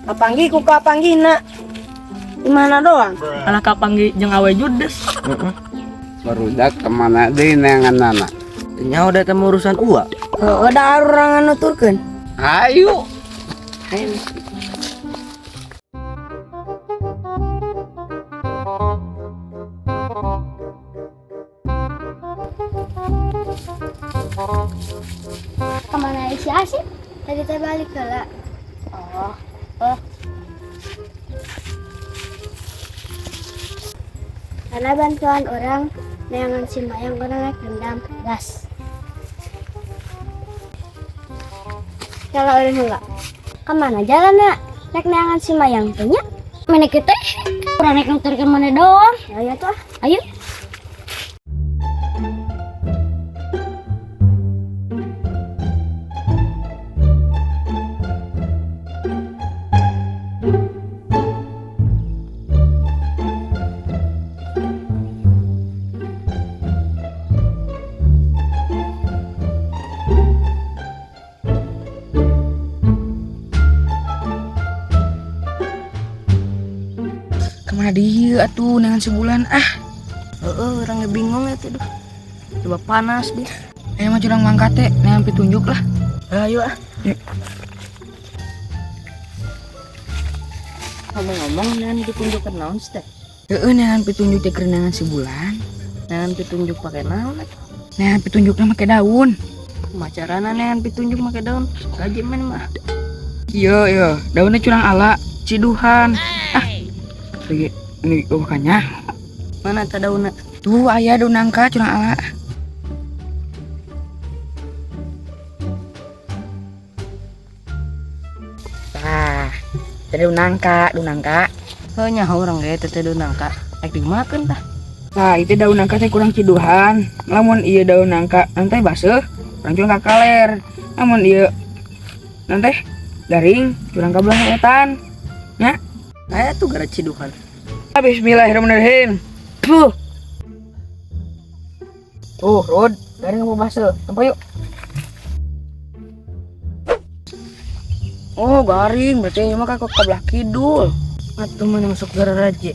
Kapanggih ku kapanggihna. Di mana doang? Alah kapanggih jeung awe judes. Barudak kemana deui neanganana? Nya udah temu urusan ua. Heeh, da urang nuturkeun. Ayo. Ayo. Kemana si Asip? Tadi teh balik heula. Oh, oh. Karena bantuan orang neangan si Mayang orang naik dendam gas. Kalau orang heula. Kemana jalan nak? Naik neangan si Mayang teh nya? Mana kita? Urang naik nuturkeun mana doang. Ya ya tuh. Ayo. Kemana dia atuh dengan sebulan ah. Heeh, urang ge bingung ya tuh. Coba panas dia. Ayo mah curang mangkat teh, neangan pitunjuk lah. Ayo ah. Ngomong-ngomong neangan pitunjuk ke naon sih teh? Heeh, neangan pitunjuk teh keur neangan sebulan. Neangan pitunjuk pake naon atuh? Neangan pitunjukna make daun. Macarana neangan pitunjuk make daun. Gaji mana mah. Iya, iya, daunnya curang ala, ciduhan. Ah. Lagi ini bukannya. Mana teh daunna? Tuh aya daun nangka curang ala. Tah, teh daun nangka, daun nangka. Heuh nyaho urang ge teh daun nangka. Rek dimakeun tah. Nah, itu daun nangka teh kurang ciduhan. Lamun ieu daun nangka nanti baseuh, urang curang ka kaler. Lamun ieu nanti garing, curang ka belah wetan. Nya. Aya tuh gara ciduhan. Bismillahirrahmanirrahim. Puh. Tuh, Rod, garing apa baseuh? Tempo yuk. Oh, garing, berarti ini mah ka belah kidul. Atuh mana masuk gara raje.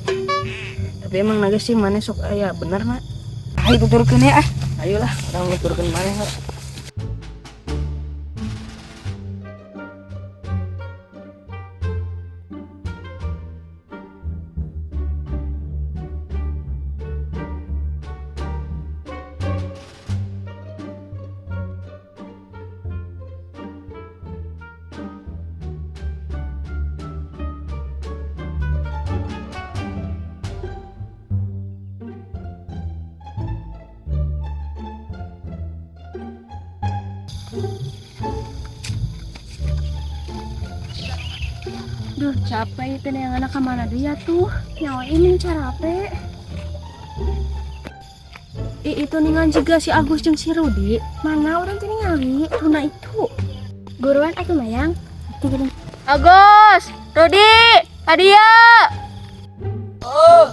Tapi emang naga sih mana sok aya bener nak. Ah, itu turunkeun ya ah. Ayolah, urang nuturkeun maneh lah. Duh, capek itu yang anak kemana dia tuh? Nyawa ini carape. Ih, itu ningan juga si Agus jeung si Rudi. Mana orang teh ningali runa itu. Guruan aku Mayang. Agus, Rudi, Adia. Oh.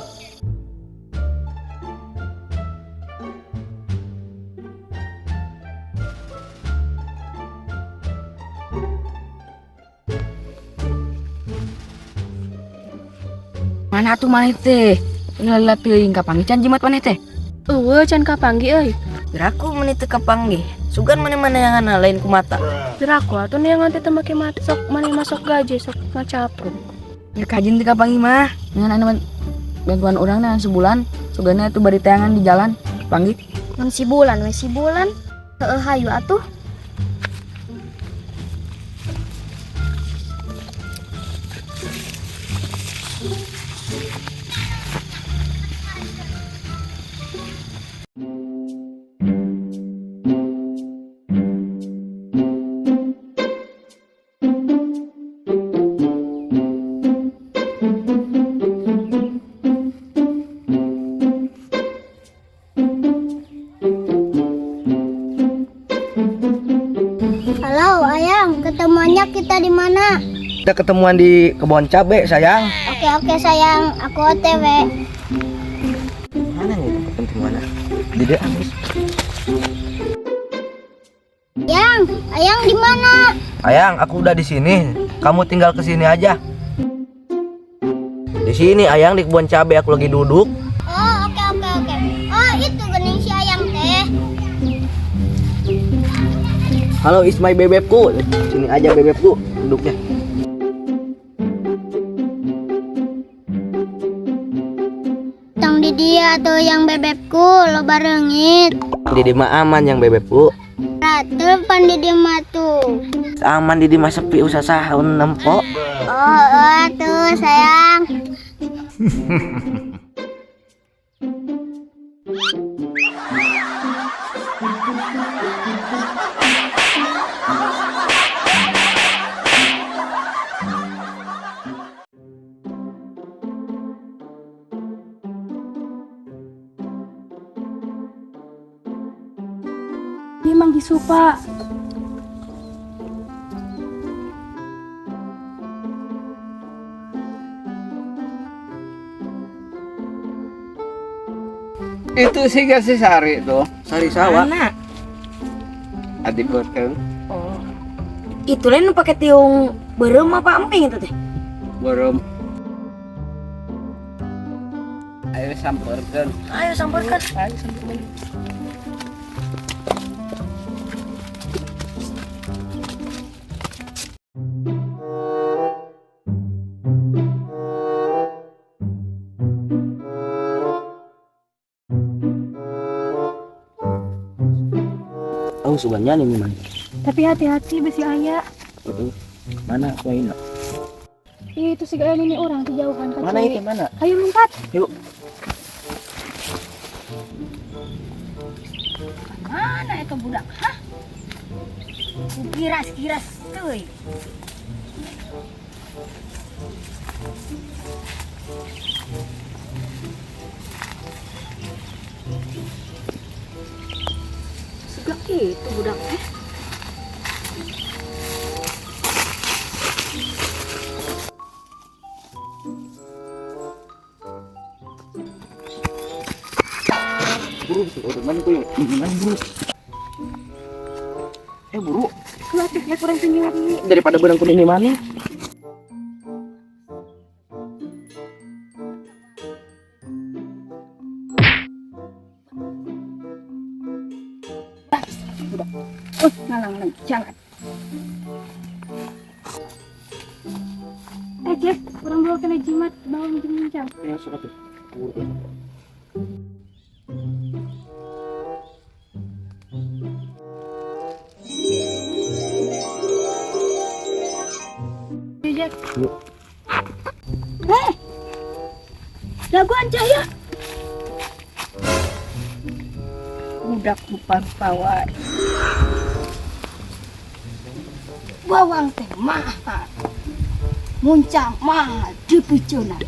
Mana tuh maneh teh? Lala teuing kapanggih can jimat maneh teh. Eueuh can kapanggih euy. Piraku meni teu kapanggih. Sugan mane-mane yang lain ku mata. Piraku atuh neangan teh teu make mata sok mane masuk gaji sok ngacapruk. Ya kajin teu kapanggih mah. Dengan anu bantuan urang nah sebulan, sugana atuh bari teangan di jalan panggih. Mun si bulan we si bulan. Heeh hayu atuh. Halo, Ayang, ketemuannya kita di mana? Kita ketemuan di kebun cabe, sayang. Oke, oke sayang, aku OTW. Mana nih tempat ketemuannya? Di dia Agus. Ayang, Ayang di mana? Ayang, aku udah di sini. Kamu tinggal ke sini aja. Di sini Ayang, di kebun cabe aku lagi duduk. Oh, oke. Oh, itu gening si Ayang teh. Halo, is my bebebku. Sini aja bebebku duduknya. Tong di dia tuh yang bebebku lo barengit. Di mah aman yang bebebku. Ratu pan di dia mah tuh. Aman di mah sepi usah sahun nempo. Oh, tuh sayang. Dia mang disupa. Itu sih si Sari tuh. Sari sawah. Mana? Adi beuteung. Oh. Itu lain nu pakai tiung beureum apa emping itu teh? Beureum. Ayo samperkeun. Ayo samperkeun. Ayo samperkeun. Oh, sugannya nih mana? Tapi hati-hati besi aya. Mana suaina? Ih, itu sih ini orang kejauhan ka Mana cewek. itu mana? Ayo lompat. Yuk. Mana itu budak? Hah? Kiras-kiras teuy. Sebelah itu budak eh. Buru, mana tuh? Gimana buru? Buru. Latih ya kurang tinggi lagi. Daripada benang kuning di mana? Ngalang-ngalang jalan. Jeff, kurang bawa kena jimat bawang jemincang. Ya, suka tuh. Buru. Ayo, Jack. Jagoan Cahya. Budak rupa-rupa wae. Bawang teh mahal. Muncang mahal dipiceunan.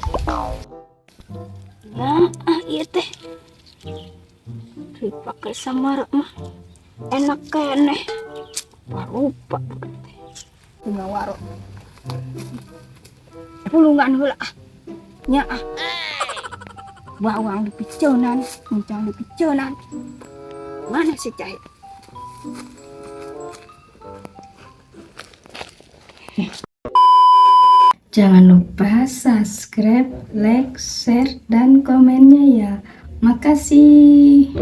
Nah, ieu teh. Dipake samar mah enak keneh. Rupa budak teh. Bunga waro. Pulungan heula ah. Nya ah. Bawang dipiceunan, muncang dipiceunan. Mana si Cahya? Jangan lupa subscribe, like, share, dan komennya ya. Makasih.